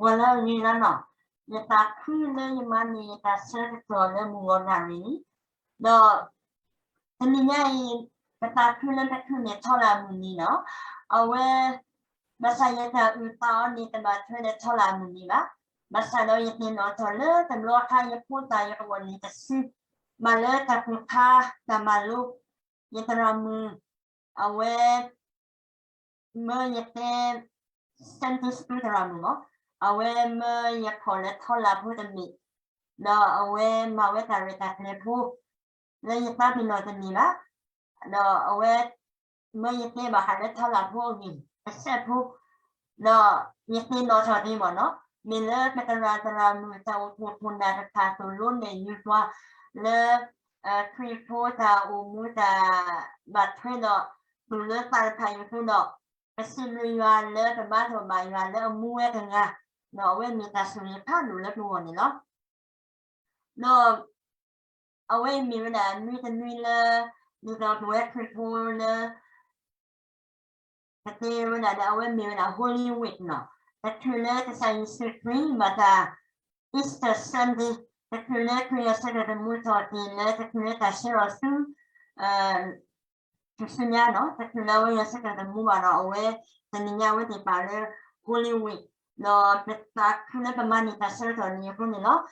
ဝဲလၢအဂ့ၤလီၤနီၤ, ယသးခုလၢယမၤန့ၢ်ယတၢ်ဆၢကတီၢ်လၢမုၢ်ဂီၤနၣ်ရံၣ်, ဒီး တနံၤညါအံၤ ပသးခုလၢပထုးန့ၢ်ထီလၢ်အမုၢ်နံၤနီၤ, အဝဲ ဘၣ်ဆၣ်ယတၢ်အုၣ်သးအီၤန့ၣ် တဘၣ်ထွဲဒီးထီလၢ်အမုၢ်နံၤဘၣ်. ဘၣ်ဆၣ်ဒီးယသ့ၣ်နီၣ်ထီၣ်လၢတဘျီအခါ ယဖိသၣ်ယကအိၣ်န့ၣ်တစု, ဘၣ်လၢတၢ်ကူၣ်ခါတၢ်မၤလိ, ယသရၣ်မုၣ် အဝဲ မၢယတဲ Sunday School သရၣ်မုၣ်မး, အဝဲမၢယဖီၣ်လၢထီလၢ်ဖိတမ့ၢ်, ဒီးအဝဲမၤဝဲတၢ်ရဲၣ်တၢ်ကျဲၤဖိ လၢယသးပ့ၤနီၣ်တန့ၢ်ဘၣ်, ဒီးအဝဲ မၢယတဲဘၣ်ဃးလၢထီလၢ်ဖိအဂ့ၢ် ကစဲးဖိ, ဒီးယသ့ၣ်နီၣ်ထီၣ်က့ၤမ့ၢ်နီၤ, မ့ၢ်လၢပသရၣ်သရၣ်မုၣ်တၢ်အိၣ်ဖှိၣ်ဖိနၢ်တဖၣ်သိၣ်လိနဲၣ်ယုၤပှၤ လၢ ခရံာ်ဖိတၢ်အိၣ်မူတၢ်ဘၣ်ထွဲဒီး သိၣ်လိသးတဖၣ်အံၤအဃိဒီး ပစံးဘျုးယွၤလၢပဘါထီၣ်ဘၣ်ယွၤလၢအမူဝဲတဂၤ, ဒီးအဝဲမ့ၢ်တၢ်ဆိၣ်ဂ့ၤဖးဒိၣ်လၢပဂီၢ်န့ၣ်လီၤ. ဒီး အဝဲအံၤမ့ၢ်ဝဲဒၣ်နွံတနွံလၢ ဒ်သိးပဝဲခရံာ်ဖိလၢ ပတဲဝဲဒၣ်ဒီး အဝဲမ့ၢ်ဝဲဒၣ် Holy Week နီၤ, တချုးလၢကစၢ်ယ့ၣ်ၡူးခရံာ်မၤတၢ် Easter Sunday, တချုးလၢခရံာ်အဆၢကတီၢ်တမူထီၣ်က့ၤလၢ တချုးလၢတၢ်ဆှၢလီၤဆူ ထူၣ်စုညါနီၤ, တချုးလၢအဝဲအဆၢကတီၢ်တမူဘၣ်ဒီး အဝဲတနံၤညါအဝဲသ့ၣ်ပာ်လၢ Holy Week, ဒီးပသးခုလၢပမၤန့ၢ်တၢ်ဆၢကတီၢ်န့ၣ်အဃိန့ၣ်လီၤ.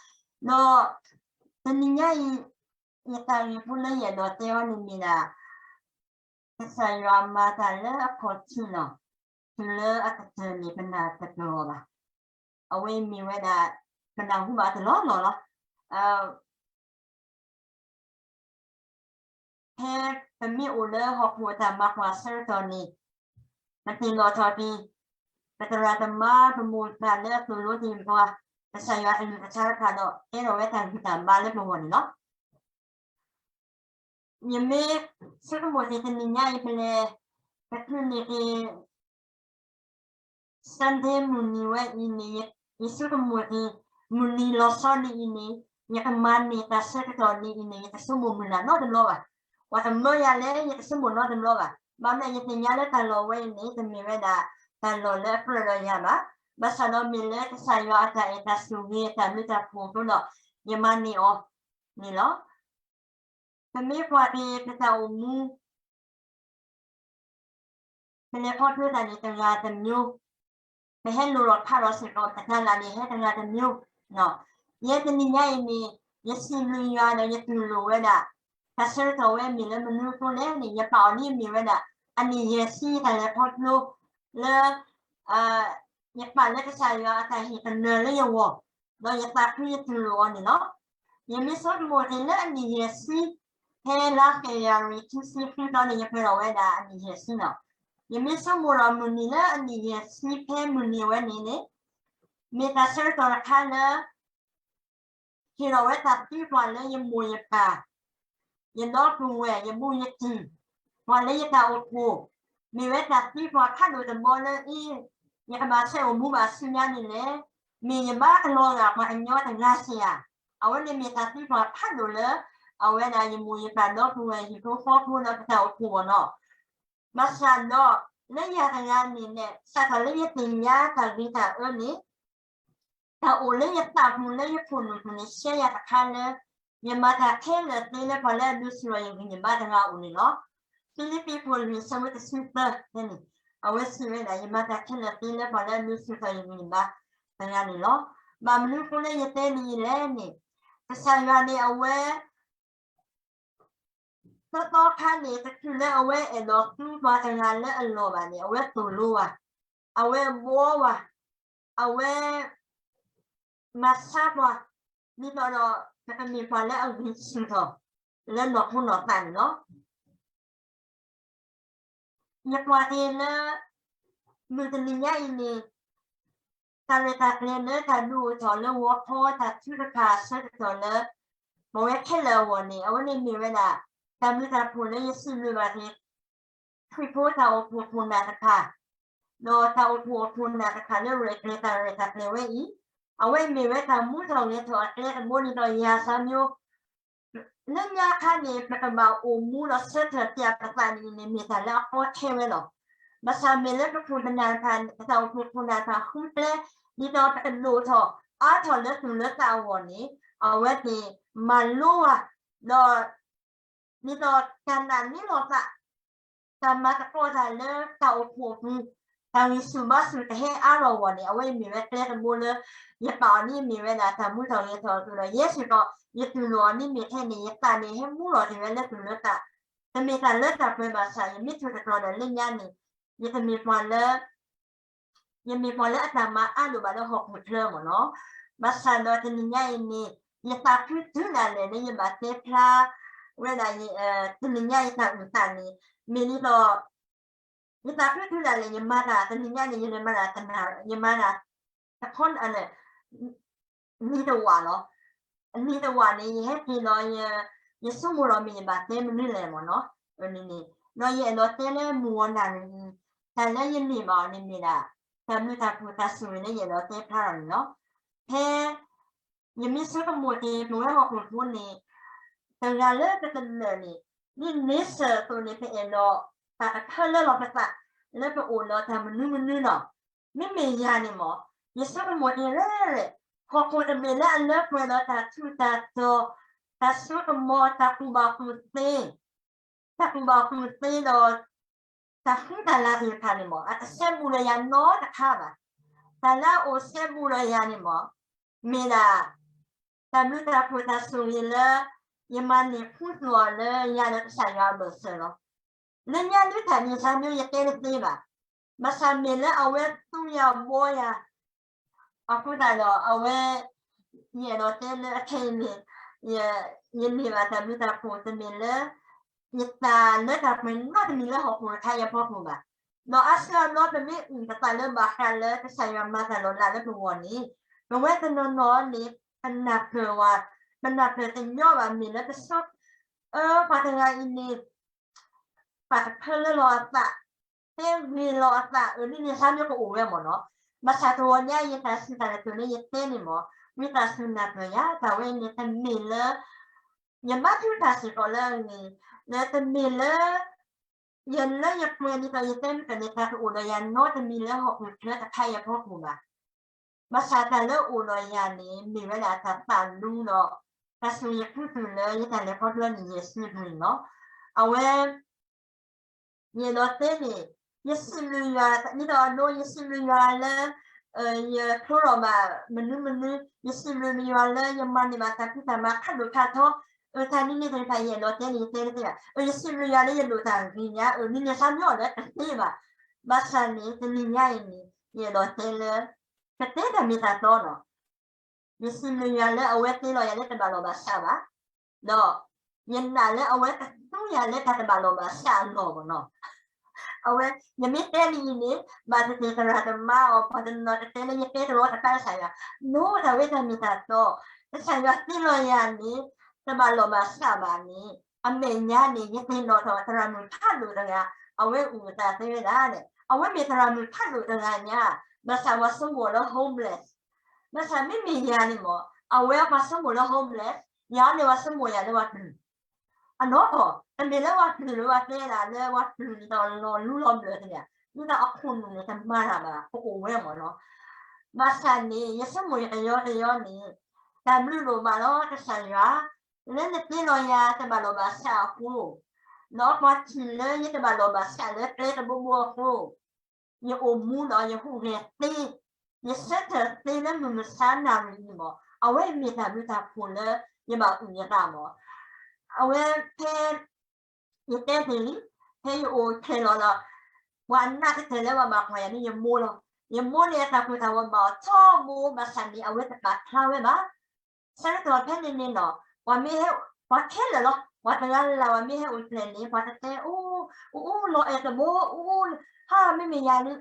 ဒီး တနံၤညါအံၤ ယတၢ်ဂ့ၢ်ဖိလၢယအဲၣ်ဒိးတဲအီၤန့ၣ်မ့ၢ်ဒၣ် ကစၢ်ယွၤမၤတၢ်လၢအခီၣ်ထံးနီၤ, တုၤလၢအကတၢၢ်န့ၣ် ပနၢ်တပၢၢ်အီၤဘၣ်. အဝဲအံၤမ့ၢ်ဝဲဒၣ် ပနၢ်ဟူဘၣ်တလီၢ်လီၢ်လီၤ. ဖဲပမ့ၢ်အိၣ်လၢဟီၣ်ခိၣ်အတၢ်မၤကွၢ်အဆၢကတီၢ်န့ၣ် ပသ့ၣ်နီၣ်ထီၣ်က့ၤ ပသရၣ်သမါ ပမိၢ်ပၢ်လၢအသိၣ်လိတ့ၢ်ပှၤ ကစၢ်ယွၤအကလုၢ်ကထါတဖၣ်ဒီး ကဲထီၣ်ဝဲတၢ်ဂံၢ်တၢ်ဘါလၢပဂီၢ်န့ၣ်လီၤ. ယမ့ၢ်ဆိကမိၣ်က့ၤတနံၤညါအံၤ ပလဲၤ ပချုးန့ၢ်က့ၤ Sunday မုၢ်နံၤဝဲအံၤန့ၣ် ယဆိကမိၣ်က့ၤ မုၢ်နံၤလီၤဆီဒ်အံၤန့ၣ် ယကမၤန့ၢ်တၢ်ဆၢကတီၢ်ဒ်အံၤန့ၣ် ယတဆိကမိၣ်မုၢ်လၢ်နီတဘျီဘၣ်. ပှၤကမၢယၤလဲၣ် ယတဆိကမိၣ်နီတဘျီဘၣ်. ဘၣ်မနုၤလဲၣ် ယသ့ၣ်ညါလၢတၢ်လီၢ်ဝဲအံၤန့ၣ် တမ့ၢ်ဝဲဒၣ် တၢ်လီၢ်လၢအကြၢးဒီးယၤဘၣ်. ဘၣ်ဆၣ်ဒီးမ့ၢ်လၢကစၢ်ယွၤအတၢ်အဲၣ်တၢ်ဆိၣ်ဂ့ၤ အတၢ်ဘျုးတၢ်ဖှိၣ်အဃိဒီး ယမၤန့ၢ်အီၤန့ၣ်လီၤ. ပမ့ၢ်ကွၢ်က့ၤပတၢ်အိၣ်မူ ပလဲၤခီဖျိတၢ်န့ၣ်တဂၤတမျိုး, ပဟဲလိၣ်လီၤဖးလီၤစ့ၢ်ကီး ပတၢ်လၢ်န့ၣ်ဟဲတဂၤတမျိုး. ယဲတနံၤညါအံၤန့ၣ် ယစံးဘျုးယွၤဒီးယတူၢ်လိာ်ဝဲဒၣ် တၢ်ဆၢကတီၢ်ဝဲမ့ၢ်လၢမနုၤအဃိလဲၣ်န့ၣ် ယပာ်အီၤဒ်အမ့ၢ်ဝဲဒၣ် အနံၣ်ယဲၢ်ဆံတၢ်လဲၤခီဖျိလၢ ယပာ်လၢကစၢ်ယွၤအတၢ်ဟ့ၣ်ကနၢၤလၢယဂီၢ်, ဒီးယသးခုယတူၢ်လိာ်အီၤန့ၣ်လီၤ. ယမ့ၢ်ဆိကမိၣ်က့ၤလၢအနံၣ်ယဲၢ်ဆံ ဖဲလါဖ့ၤဘြူၤအါရံၤခံဆံဃုသီန့ၣ် ယပှဲၤထီၣ်ဝဲဒၣ်အနံၣ်ယဲၢ်ဆံလီၤ. ယမ့ၢ်ဆိကမိၣ်ဒီးမုၢ်နံၤလၢအနံၣ်ယဲၢ်ဆံဖဲမုၢ်နံၤဝဲန့ၣ်န့ၣ် မ့ၢ်တၢ်ဆၢကတီၢ်တခါလၢ ဟ့ၣ်ထီၣ်ဝဲတၢ်သံကွၢ်လၢယမိၢ်ယပၢ်, ယဒီပုၢ်ဝဲၢ် ယဘူးယတံၢ်, ပှၤလၢယတၢ်အိၣ်ဖှိၣ်, မ့ၢ်ဝဲတၢ်သံကွၢ်ဖးဒိၣ်တဘီလၢအံၤ ယကဘၣ်ဆဲးအိၣ်မူဘၣ်ဆူညါန့ၣ်လဲၣ်, မ့ၢ်ယဘၣ်ကလီၤဂာ်ပှၤကညီတဂၤစ့ၢ်ဧါ. အဝဲန့ၣ်မ့ၢ်တၢ်သံကွၢ်ဖးဒိၣ်လၢ အဝဲဒၣ်ယမိၢ်ယပၢ်ဒီပုၢ်ဝဲၢ်ဟံၣ်ဖိဃီဖိဒီးပတၢ်အိၣ်ဖှိၣ်အဂီၢ်လီၤ. ဘၣ်ဆၣ်ဒီး လၢယၤတဂၤန့ၣ်လဲၣ် စးထီၣ်လၢယသ့ၣ်ညါတၢ်ဂ့ၤတၢ်အၢန့ၣ် တၢ်အိၣ်လၢယသးပူၤလၢယခိၣ်နူာ်ပူၤန့ၣ် ရှဲယၤတခါလၢ ယမၤတၢ်ခဲလၢာ်သ့လၢပှၤလၢအဒုးဆူၣ်ထီၣ်ယဂံၢ်ယဘါတဂၤအအိၣ်န့ၣ်လီၤ. ဖံလံးပံးအခိၣ်လွံၢ်အဆၢဖိတဆံသၢန့ၣ် အဝဲစံးဝဲဒၣ် ယမၤတၢ်ခဲလၢာ်သ့လၢပှၤလၢအဒုးဆူၣ်ထီၣ်ယဂံၢ်ယဘါတဂၤန့ၣ်လီၤ. ဘၣ်မနုၤအဃိလၢယတဲဒ်အံၤလဲၣ်န့ၣ် ကစၢ်ယွၤန့ၣ်အဝဲ သီသီခါန့ၣ် တချုးလၢအဝဲအဲၣ်ဒိးသူပှၤတဂၤလၢအလီၢ်ဘၣ်န့ၣ် အဝဲသိၣ်လိဝဲ, အဝဲဘှီဝဲ, အဝဲ မၤဆါပှၤ, ဒ်သိးဒီး ပကမ့ၢ်ပှၤလၢအဂံၢ်ဆူၣ်ထီၣ် လၢနီၢ်ခိနီၢ်သးန့ၣ်လီၤ. ယကွၢ်က့ၤလၢ မုၢ်တနံၤညါအံၤန့ၣ် တၢ်ရဲၣ်တၢ်ကျဲၤလၢတၢ်ဒုးအိၣ်ထီၣ်လၢဂီၤခီတၢ်ထုကဖၣ်အဆၢကတီၢ်လၢ ပဝဲခဲလၢာ်အဂီၢ်န့ၣ် အဝဲန့ၣ်မ့ၢ်ဝဲဒၣ် တၢ်ဘျုးတၢ်ဖှိၣ်လၢယစံးဘျုးဘၣ်က့ၤ ခရံာ်ဖိတၢ်အိၣ်ဖှိၣ်ခိၣ်နၢ်တဖၣ်, ဒီးတၢ်အိၣ်ဖှိၣ်အခိၣ်နၢ်တဖၣ်လၢရဲၣ်ကျဲၤတၢ်ရဲၣ်တၢ်ကျဲၤဝဲအံၤ, အဝဲအံၤမ့ၢ်ဝဲတၢ်မူထီၣ်ဂဲၤထီၣ်အကျဲတဘိန့ၣ်ဒီးယၤစၢ်မၠိ လၢညါခါန့ၣ် ပကဘၣ်အိၣ်မူဒီးဆၢထၢၣ်ပၠးပသးန့ၣ်အံၤန့ၣ် မ့ၢ်တၢ်လၢအကီခဲဝဲလီၤ. ဘၣ်ဆၣ်မ့ၢ်လၢပခိၣ်ပနၢ်တဖၣ် ပတၢ်အိၣ်ဖှိၣ်ခိၣ်နၢ်တဖၣ်ဃုကျဲ ဒ်သိးပကဒိၣ်ထီၣ်အါထီၣ်လၢသူၣ်လၢသးအဂီၢ်န့ၣ် အဝဲသ့ၣ်မၤလိဝဲ ဒီး ဒ်သိးတၢ်နာ်န့ၢ်လီၤသး တၢ်မၤသကိးတၢ်လၢတၢ်အိၣ်ဖှိၣ်အပူၤ တၢ်ဂံၢ်ဆူၣ်ဘါဆူၣ်တဟဲအါထီၣ်အဂီၢ်န့ၣ် အဝဲအံၤမ့ၢ်ဝဲကျဲတဘိလၢ ယပာ်အီၤန့ၣ်မ့ၢ်ဝဲဒၣ်တၢ်မူထီၣ်ဂဲၤထီၣ်အသိးဒီး ယဲစ့ၢ်ကီး ယတူၢ်လိာ်အီၤန့ၣ်မ့ၢ်ထဲန့ၣ် ယသးန့ၣ်ဟဲမူလီၤက့ၤဝဲလၢသူၣ်လၢသး တမ့ၢ်တၢ်လၢတၢ်ပှဲၤဘၣ်ဆၣ် ယမ့ၢ်ထံၣ်သတြီၤဒီးလၢညါန့ၣ် ယတမ့ၢ်ပှၤလၢ ယမ့ၢ်ပှၤလၢအတၢ်မၤအါဒိၣ်ဘၣ်လၢဟီၣ်ခိၣ်ချၢမ့ၢ်နီၤ. ဘၣ်ဆၣ်ဒီးတနံၤညါအံၤန့ၣ် ယသးခုတုၤဒၣ်လဲာ်လၢယဘၣ်တဲဖျါ ဝဲဒၣ် တနံၤညါယတၢ်အုၣ်သးန့ၣ် မ့ၢ်ဒ်သိး ယသးခုတုၤဒၣ်လဲာ် ယမၤတၢ်တနံၤညါန့ၣ် ယမၤတၢ်တနၤ ယမၤတၢ် တခီ နံၤတဝာ်လီၤ. နံၤတဝာ်န့ၣ် ယဟဲက့ၤဒီး ယဆိကမိၣ်ဒီးမ့ၢ်ယဘၣ်တဲမနုၤလဲၣ်မ့ၢ်နီၤ. န့ၣ် ဒီးယအဲၣ်ဒိးတဲလၢမုၢ်ဂီၤနၣ်ရံၣ်အံၤ တၢ်လၢယန့ၢ်ဘၣ်အီၤန့ၣ်မ့ၢ်ဒၣ် တၢ်ဘျုးတၢ်ဖှိၣ်တၢ်ဆိၣ်ဂ့ၤလၢယအဲၣ်ဒိးတဲဖျါထီၣ်န့ၣ်လီၤ. ဖဲ ယမ့ၢ်ဆိကမိၣ်က့ၤ ပဝဲဟီၣ်ခိၣ်ဖိန့ၣ် တဂၤလၢပကတလၢာ်န့ၣ် ဒ်န့ဆၢၣ်အသိးန့ၣ် ပအဲၣ်ဒိး ပာ်ကဖၢလၢလီၤပသး လၢပအိၣ်ဒီးတၢ်မနုၤမနုၤလီၤ. မ့မ့ၢ်ယၤန့ၣ်မ့ၢ် ယဆိကမိၣ်က့ၤရဲၣ်ရဲၣ် ဟီၣ်ခိၣ်တမ့ၢ်လၢအလၢပှဲၤဒီးတၢ်ထူးတၢ်တီၤ တၢ်စိကမီၤ တၢ်ကူၣ်ဘၣ်ကူၣ်သ့ တၢ်ကူၣ်ဘၣ်ကူၣ်သ့ဒီး တၢ်ဃုတၢ်လၤသ့ၣ်တဖၣ်န့ၣ်မ့ၢ် အတစဲဘူးဒီးယၤနီတခါဘၣ်. တၢ်လၢအအိၣ်စဲဘူးဒီးယၤန့ၣ်မ့ၢ် မ့ၢ်ဒၣ် တၢ်ဘျုးတၢ်ဖှိၣ်တၢ်ဆိၣ်ဂ့ၤလၢ ယမၤန့ၢ်ခူသူၣ်အီၤလၢယၤဒီးကစၢ်ယွၤအဘၢၣ်စၢၤလီၤ. လၢညါဒုးတၢ်န့ၣ် ဆၢမ့ၢ်ယတဲတသ့ဘၣ်. ဘၣ်ဆၣ်မ့ၢ်လၢအဝဲသူယၤဘှီယၤ အဃိသတးဒီး အဝဲ ယအဲၣ်ဒိးတဲလၢအခဲအံၤန့ၣ် ယန့ၢ်ဘၣ်တၢ်ဘျုးတၢ်ဖှိၣ်တမ့ၢ်လၢ ယတၢ်လၢတၢ်ပှဲၤနီတမံၤလၢဟီၣ်ခိၣ်တခါအံၤအဖီခိၣ်ဘၣ်. ဒီးအါစုအါဘျီပမ့ၢ်အုၣ်ပသးလၢဘၣ်ဃးလၢကစၢ်ယွၤမၤတၢ်လီၤလးလၢပဂီၢ်န့ၣ် ပဝဲတနီၤနီၤန့ၣ် ပနၢ်ပၢၢ်ဝဲ ပနၢ်ပၢၢ်တညီဘၣ် မ့ၢ်လၢပဆိ အၢ ပှၤတဂၤအံၤန့ၣ် ပာ်ကဖၢလၢလီၤအသး, တဲဂ့ၤလီၤအသး အၢ ဒ်န့ၣ်ဆၢမ့ၢ်ကအိၣ်ဝဲမ့ၢ်နီၤ. ဘၣ်ဆၣ်တဂီၤညါအံၤ ယတၢ်စံးတၢ်ကတိၤလၢယတဲန့ၣ်မ့ၢ် ဝံသးစူၤနၢ်ပၢၢ်ယၤ တၢ်ဝဲအံၤန့ၣ် တမ့ၢ်လၢ ယဘါထုကဖၣ်စ့ၢ်ကီးလၢအဂ့ၤ, လၢတမ့ၢ်လၢ ယလၢယပှဲၤဒ်သိးယတဲမုၢ်ကန့ၣ် တၢ်ကအိၣ်ဒီးယၤနီတမံၤလၢဟီၣ်ခိၣ်ချၢတခါအံၤအဖီခိၣ်ဘၣ်. ဘၣ်ဆၣ်တၢ်လၢအအိၣ်ဒီးယၤန့ၣ် မ့ၢ်ဝဲဒၣ်တၢ်သးလူဒီး တၢ်ဆိၣ်ဂ့ၤခူသူၣ်လၢယတၢ်လဲၤခီဖျိန့ၣ် ယဲၢ်ဆံနွံလီၤ. အဝဲ ယအဲၣ်ဒိးတဲန့ၣ် ယစံးဘျုးယွၤ ဒ်သိးအဒိ ယစံးဘျုးယွၤလၢ ယဖျိထီၣ်ဘၣ်မနုၤမနုၤ, ယစံးဘျုးယွၤလၢယမၤန့ၢ်ဘၣ်တၢ်ဖံးတၢ်မၤဖးဒိၣ်ဖးထီ, အၢ တၢ်နံၤန့ၣ်သ့ၣ်တဖၣ် ယအဲၣ်ဒိးတဲန့ၣ် ယတဲတသ့ဘၣ်. အၢ ယစံးဘျုးယွၤလၢယဒိးတၢ်ဂ့ၤညါ, အၢ နံၤန့ၣ်ဆၢမ့ၢ်အီၤလၢတသ့ဘၣ်. ဘၣ်ဆၣ်န့ၣ် တနံၤညါအံၤန့ၣ် ယအဲၣ်ဒိးတဲလၢ ကတဲတၢ်မ့ၢ်တၢ်တီလီၤ. ယစံးဘျုးယွၤလၢအဝဲသ့လီၤယၤလၢတဘၣ်လီၢ်ဘၣ်စးဘၣ်, ဒီး ယနာ်လၢအဝဲကသူယၤလၢတၢ်တဘၣ်လီၢ်ဘၣ်စးအလီၢ်မ့ၢ်နီၤ. အဝဲ ယမ့ၢ်တဲလံအံၤန့ၣ် ဘၣ်သ့ၣ်သ့ၣ်သရၣ်သမါအီၤ ပှၤတနီၤကတဲလၢယတဲတရီတပါကစၢ်ယွၤ, နိတၢ်ဝဲတၢ်မ့ၢ်တၢ်တီ, ကစၢ်ယွၤသ့လီၤယၤန့ၣ် တဘၣ်လီၢ်ဘၣ်စးဘၣ်န့ၣ် အမဲာ်ညါန့ၣ် ယသ့ၣ်နီၣ်ထီၣ်သရၣ်မုၣ်ဖးဒိၣ်တဂၤ, အဝဲအိၣ်အသးသ့ဝဲဒၣ်န့ၣ် အဝဲမ့ၢ်သရၣ်မုၣ်ဖးဒိၣ်တဂၤညါ, ဘၣ်ဆၣ်ပှၤဆိကမိၣ်လၢ homeless ဘၣ်ဆၣ်မ့မ့ၢ်ယၤန့ၣ်မ့ၢ် အဝဲပှၤဆိကမိၣ်လၢ homeless, ယၤန့ၣ်ပှၤဆိကမိၣ်ယၤလၢပှၤပျုၢ်, အနီၢ်ကီၢ် တမ့ၢ်လၢပှၤပျုၢ်လၢပှၤတဲဒၣ်လၢပှၤပျုၢ်န့ၣ်ဒီးလီၤလူလီၤဘျၢၣ်တမ့ၢ်, ဒ်သိးအခိၣ်နူာ်န့ၣ် တမၤတၢ်ဘၣ် ကအိၣ်ဝဲမ့ၢ်နီၤ. ဘၣ်ဆၣ်န့ၣ် ယဆိကမိၣ်ယကယီကယီန့ၣ် တၢ်ဘျုးဒိၣ်မးလီၤ ကစၢ်ယွၤ လၢနတ့လီၤယၤတဘၣ်လီၢ်ဘၣ်စးအဃိ, ဒီးပှၤထံၣ်လၢယတဘၣ်လီၢ်ဘၣ်စးလၢကျဲတဘိဘိအဃိ ယအိၣ်မူဒီးယဟူးဂဲၤသ့, ယဆၢထၢၣ်သ့လၢမုၢ်မဆါနၣ်ရံၣ်အံၤမ့ၢ် အဝဲမ့ၢ်တၢ်ဘျုးတၢ်ဖှိၣ်လၢယဘၣ်အုၣ်ယသးမ့ၢ်. အဝဲဖဲ ယတဲတ့ၢ်လံ, ဖဲယအိၣ်ခဲလၢာ်လီၤ, ပှၤအနးကတၢၢ်လၢပှၤဘၣ်ကွၢ်ယၤန့ၣ်ယမိၢ်လီၤ. ယမိၢ်န့ၣ်အတၢ်ဖှီၣ်တၢ်ဝီဘၣ်အီၤထီဘိ ဘၣ်ဆၣ်န့ၣ် အဝဲတပာ်ဖျါဝဲဘၣ်. ဆၢကတီၢ်ဖဲန့ၣ်န့ၣ်နီၤ ပှၤမ့ၢ်ဟဲ ပှၤခဲလၢာ်လီၤ, ပှၤတဂၤလၢ်လၢ် ပှၤမ့ၢ်ဟဲအိၣ်ဖျဲၣ်န့ၣ် ပှၤတတဲ အိၣ် အိၣ် အိၣ် လီၤအဲၣ်တဘိ အိၣ် ဟါ မ့မ့ၢ်ယၤန့ၣ်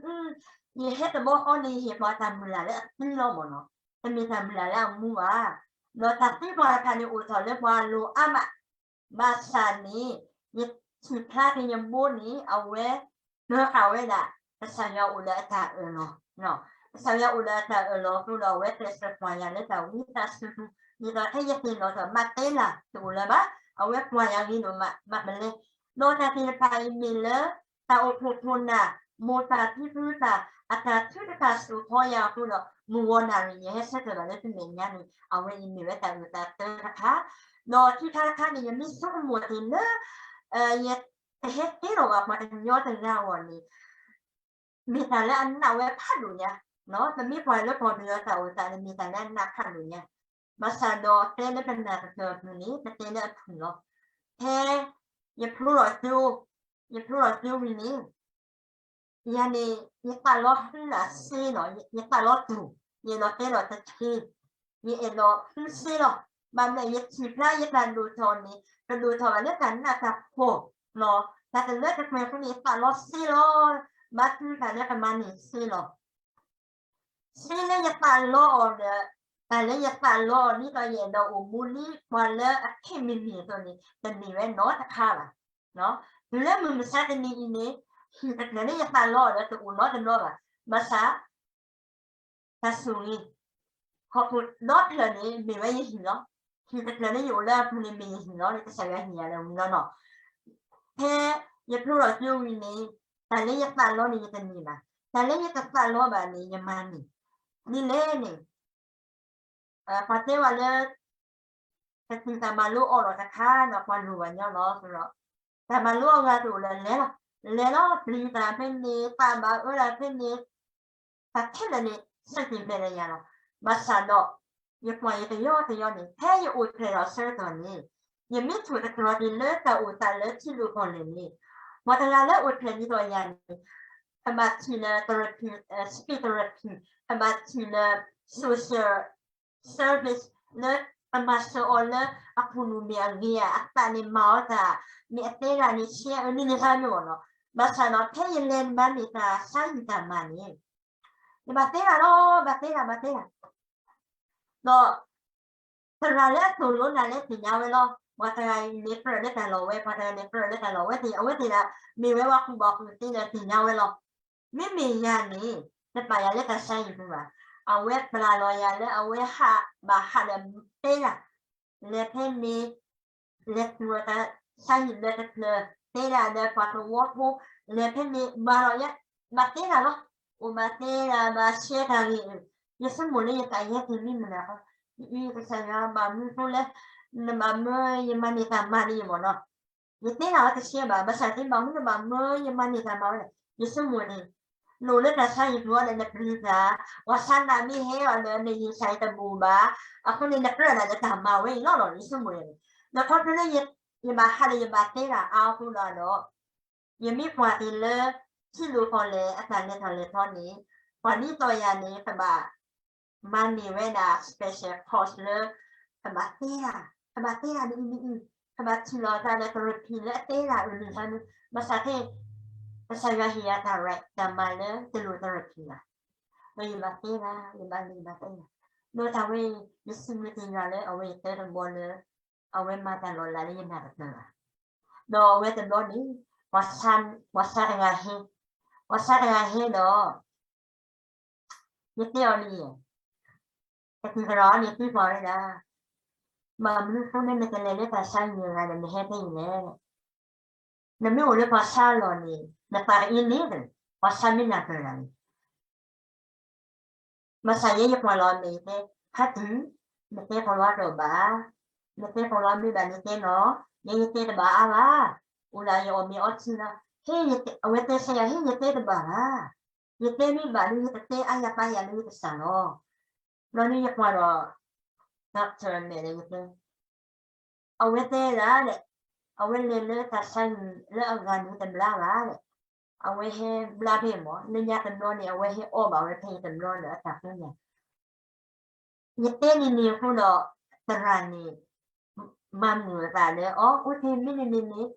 ယဟဲတဘိအီၤန့ၣ် ယဟ့ၣ်ပှၤတၢ်မုၢ်လၢ်လၢအသံလီၤမ့ၢ်နီၤ, တမ့ၢ်တၢ်မုၢ်လၢ်လၢအမူဘၣ်. ဒီးတၢ်သံပှၤတဖၣ်န့ၣ်အိၣ်ထီၣ်လၢပှၤလိၤအါမး, ဘၣ်ဆၣ်န့ၣ် ယထံၣ်ဖျါက့ၤယဘိန့ၣ် အဝဲ နၢၤဃာ်ဝဲဒၣ် ကစၢ်ယွၤအိၣ်လၢအတၢ်အၢၣ်လီၤ, ကစၢ်ယွၤအိၣ်လၢအတၢ်အၢၣ်လီၤအဃိဒီး အဝဲကျဲးစၢးကွၢ်ယၤလၢတၢ်ဝံသးစူၤပူၤ, ဒ်သိးထဲယသ့ၣ်နီၣ်ထီၣ် မ့ၢ်တဲလၢတအိၣ်လၢၤဘၣ်, အဝဲကွၢ်ယၤဂ့ၤဒိၣ်မး မ့ၢ်ပလဲၤ, ဒီးတၢ်သ့ၣ်တဖၣ်အံၤမ့ၢ်လၢ တၢ်အိၣ်ဖှိၣ်ခိၣ်နၢ် မိၢ်တၢ်ဖံဖုတၢ် အတၢ်ထုကဖၣ်စိာ်ဃီယၤအဃိဒီး မုၢ်ဂီၤနၣ်ရံၣ် ယဟဲဆၢထၢၣ်ဘၣ်လၢသုမဲာ်ညါန့ၣ် အဝဲအံၤမ့ၢ်ဝဲတၢ်အုၣ်သးတၢတခါ, ဒီးခံခါတခါန့ၣ် ယမ့ၢ်ဆိကမိၣ်က့ၤလၢ ယတဟဲတဲလီၤဘၣ်ပှၤကညီတဂၤအဂီၢ်န့ၣ် မ့ၢ်တၢ်လၢအနာ်ဝဲဖးဒိၣ်ညါ, ပမ့ၢ်ကွၢ်လၢပှၤကညီတၢ်အိၣ်သးန့ၣ် မ့ၢ်တၢ်လၢအနာ်ဖးဒိၣ်ညါ, ဘၣ်ဆၣ်ဒီးတဲလၢပနၢ်ပၢၢ်အပူၤန့ၣ် ပတဲလၢအထူၣ်လီၤ. ဖဲ ယဖျိထီၣ်ကၠိ ယဖျိထီၣ်ကၠိဝံၤန့ၣ် ယၤန့ၣ် ယသးလီဃုအစ့လီၤ, ယသးလီတူၢ်, ယအဲၣ်ဒိးတဲလီၤတထ့, ယအဲၣ်ဒိးဃုစ့လီၤ. ဘၣ်မနုၤ ယထံၣ်ဖျါယတၢ်ဒိၣ်ထီၣ်န့ၣ် ကဒိၣ်ထီၣ်ဘၣ်လၢတၢ်နးတၢ်ဖှီၣ်, တၢ်တလၢတပှဲၤအဃိန့ၣ် ယသးလီစ့လီၤ. ဘါထုကဖၣ်လၢကမၤန့ၢ်စ့လီၤ. စ့လၢယသးလီအီၤဒီး တၢ်လၢယသးလီအီၤဒ်သိးယအဲၣ်ဒိးအိၣ်မူဒ်ပှၤလၢအခ့မ့ၢ်န့ၢ်အသိးန့ၣ် တမ့ၢ်ဝဲနီတခါဘၣ်. တုၤလၢမုၢ်မဆါတနံၤအံၤန့ၣ် ဟံၣ်တဖျၢၣ်လၢယသးလီအီၤဒီးတအိၣ်နီတဘျီဘၣ်. ဘၣ်ဆၣ် တၢ်ဆိၣ်ဂ့ၤ ဟီၣ်ခိၣ်ဒီဖျၢၣ်န့ၣ် မ့ၢ်ဝဲယဟံၣ်လီၤ. ဟံၣ်တဖျၢၣ်လၢယအိၣ်လၢအပူၤန့ၣ် မ့ၢ်ယဟံၣ်လီၤန့ၣ် ကစၢ်ယွၤဟ့ၣ်ယၤလၢဝံၤလီၤနီၤ. ဖဲယဖျိထီၣ်ကၠိဝံၤန့ၣ် တၢ်လၢယသးလီန့ၣ် ယတန့ၢ်ဘၣ်. တၢ်လၢယတသးလီဘၣ်န့ၣ် ယမၤန့ၢ်. ဒ်လဲၣ်န့ၣ် ပှၤတဲဝဲလၢ တတုၤတၢ်မၤလိအီၤလီၤတခါဒီး ပှၤလိၣ်ဘၣ်ညီလီၤ. ဒီး တၢ်မၤလိအဂၤတအိၣ်လၢၤ လဲၤလီၤ, လဲၤလီၤပျံၤတၢ်ဖဲန့ၣ် သးဘၣ်အၢတၢ်ဖဲန့ၣ် တၢ်ခဲလၢာ်န့ၣ် ဆၢက့ၤမဲာ်လၢယၤလီၤ. ဘၣ်ဆၣ်ဒီး ယကွၢ်ယကယီကယီန့ၣ် ဖဲယအိၣ်ဖျဲၣ်လီၤဆၢကတီၢ်န့ၣ် ယမ့ၢ်ထိၣ်သတြီၤက့ၤလၢတၢ်အိၣ်သးလၢထံလိၣ်ကီၢ်လဲၢ်န့ၣ် ပှၤတဂၤလၢအိၣ်ဖျဲၣ်ဒ်သိးယၤန့ၣ် ကဘၣ်ထံၣ်လၢ therapy, speech therapy, ကဘၣ်ထံၣ်လၢ social service လၢကမၤစၢၤအီၤလၢအခိၣ်နူာ်မ့ၢ်အဂ့ၤဧါ, အသးန့ၣ်မၤအီၤတၢ်, မ့ၢ်အတဲဒၣ်န့ၣ် ဆဲအၢန့ၣ်န့ၣ်ဖးမ့ၢ်ဂီၢ်နီၤ. ဘၣ်ဆၣ်ဒီး ဖဲယလဲၤမၤန့ၢ်တၢ်ဆါဟံၣ်တၢ်မၤန့ၣ် ယဘၣ်တဲဒၣ်လီၤ, ဘၣ်တဲဒၣ်, ဘၣ်တဲဒၣ်. ဒီး သရၣ်လၢအသိၣ်လိနၤလၢသ့ၣ်ညါဝဲလီၤ. ပှၤတဂၤအံၤန့ၣ်ကြၢးလၢတၢ်လီၢ်ဝဲ, ပှၤတဂၤန့ၣ်ကြၢးလၢတၢ်လီၢ်ဝဲသ့ၣ်, အဝဲသ့ၣ်ဒၣ် မ့ၢ်ဝဲပှၤကူၣ်ဘၣ်ကူၣ်သ့ဒီးသ့ၣ်ညါဝဲလီၤ. မ့မ့ၢ်ယၤန့ၣ် တပာ်ယၤလၢတၢ်ဆါဟံၣ်ပူၤဘၣ်. အဝဲပျၢ်လီၤယၤလၢအဝဲဟးဘၣ်ဟးဒီးတဲဒၣ် လဲၤဖဲန့ၣ် လဲၤသူၣ်အီၤတၢ်ဆါဟံၣ်လၢတဖျၢၣ်, တဲဒၣ်ဒီးပှၤသဝီဖိ, လဲၤဖဲန့ၣ် မၤလီၤယဲ, မၤတဲဒၣ်လီၤ. အိၣ်မၤတဲဒၣ် မၤရှဲတၢ်ဂ့ၢ်အၢ, ယဆိကမိၣ်လၢယသးယဲက့ၤမံမနၤဃီ, အံၤကစၢ်ယွၤဘၣ်မနုၤဃိလဲၣ်, နဘၣ်မၢယမၤန့ၢ်တၢ်မၤန့ၣ်မ့ၢ်နီၤ. ယတဲဒၣ်အီၤတဆဲးဘၣ်, ဘၣ်ဆၣ်သ့ဘၣ်မနုၤနဘၣ်မၢယမၤန့ၢ်တၢ်မၤဝဲလဲၣ်. ယဆိကမိၣ်န့ၣ် နအိၣ်လၢတၢ်ဆါဟံၣ်ပူၤဒီးနပျံၤတၢ်, ပှၤဆါနၤမ့ၢ်ဟဲအီၤဒီးနယံာ်ဆါအံၤတဘူၣ်ဘၣ်, အဃိန့ၣ် နကြၢးဒၣ်လၢတၢ်မၤဝဲအံၤလီၤလီၤ ယဆိကမိၣ်န့ၣ်. ဒီးခီဖျိလၢယဘၣ်ဟးဒီးယဘၣ်တဲဒၣ်အါအဃိလီၤဒီး ယမ့ၢ်ကွၢ်က့ၤလၢ ထံလိၣ်ကီၢ်လဲၢ်အတၢ်လဲၤထီၣ်လဲၤထီန့ၣ် ပှၤဒ်သိးယၤန့ၣ် ကဘၣ် မၤန့ၢ်ဝဲဒၣ် special course လၢ ကဘၣ်တဲဒၣ်, ကဘၣ်တဲဒၣ်နအံၤနအံၤ, ကဘၣ်ထံၣ်လီၤသးဒီး therapy လၢအတဲဒၣ်အုၣ်န့ၣ်သးန့ၣ်, ဘၣ်ဆၣ်ခဲ ကစၢ်ယွၤဟ့ၣ်ယၤတၢ်ရဲၣ်တၢ်မၤလၢတလိၣ် therapy ဘၣ်. ဒီးယဘၣ်တဲဒၣ်, ယဘၣ်လဲၤဘၣ်တဲဒၣ်, ဒီးတၢ်ဝဲ ယစံးဘျုးက့ၤယွၤလၢအဝဲအံၤတၢ်တဘီလၢ အဝဲမၤတၢ်လီၤလးလၢယနၢ်ပၢၢ်ဘၣ်. ဒီးအဝဲတဘျီန့ၣ် ပှၤဆါတဂၤဟဲ, ပှၤဆါတဂၤဟဲဒီး ယတဲအီၤန့ၣ်, တကံၢ်ကရၢန့ၣ်သံကွၢ်ဝဲဒၣ်, ဘၣ်မနုၤအဃိန့ၣ်နကလဲၤလၢတၢ်ဆါဟံၣ်တဂၤဒီးနဟဲဖဲအံၤလဲၣ်. နမ့ၢ်အိၣ်လၢပှၤဆါအလီၢ်န့ၣ် နသးတအ့န့ၣ်, ပှၤဆါမ့ၢ်နၢ်ပၢၢ်တဂၤန့ၣ် ဘၣ်ဆၣ်ယဲယကွၢ်လီၤအမဲာ်ယတဲ, ဖါတံၢ်, နတဲပှၤလီၤတအိၣ်ဘၣ်, နတဲပှၤလီၤမ့ၢ်ဘၣ်နတဲနီၤ, ယဲယတဲတဘၣ်အါဘၣ်, အိၣ်ဒၣ်ယအီၣ်မ့ၤအီထံလီၤ. ဟ့ၣ် အဝဲတဲဆၢယၤ ဟ့ၣ်ယတဲတဘၣ်ဘၣ်, ယတဲမ့ၢ်ဘၣ်ဒီး ယတတဲအါယၤပၢ်ယၤလၢယကစၢ်လီၤ. ဘျီန့ၣ်ယကွၢ်ဒီး doctor အမဲာ်ဒီးယတဲ အဝဲတဲဒၣ်လဲၣ်, အဝဲလဲၤလၢတၢ်ဆါဟံၣ်လၢအဂၤန့ၣ်တဘျါဘၣ်လဲၣ်, အဝဲဟဲဘျါဖဲမၢ် လၢညါတဘျီန့ၣ် အဝဲဟဲအီဘၣ်ဝဲဖဲအံၤတဘျီလၢအတၢ်ဃုညါ, ယတဲန့ၣ်န့ၣ်အဃိဒီး သရၣ်န့ၣ် မၤမုာ်အသးလၢ အီ အိၣ်တ့ၢ်မ့ၢ်န့ၣ်န့ၣ်န့ၣ်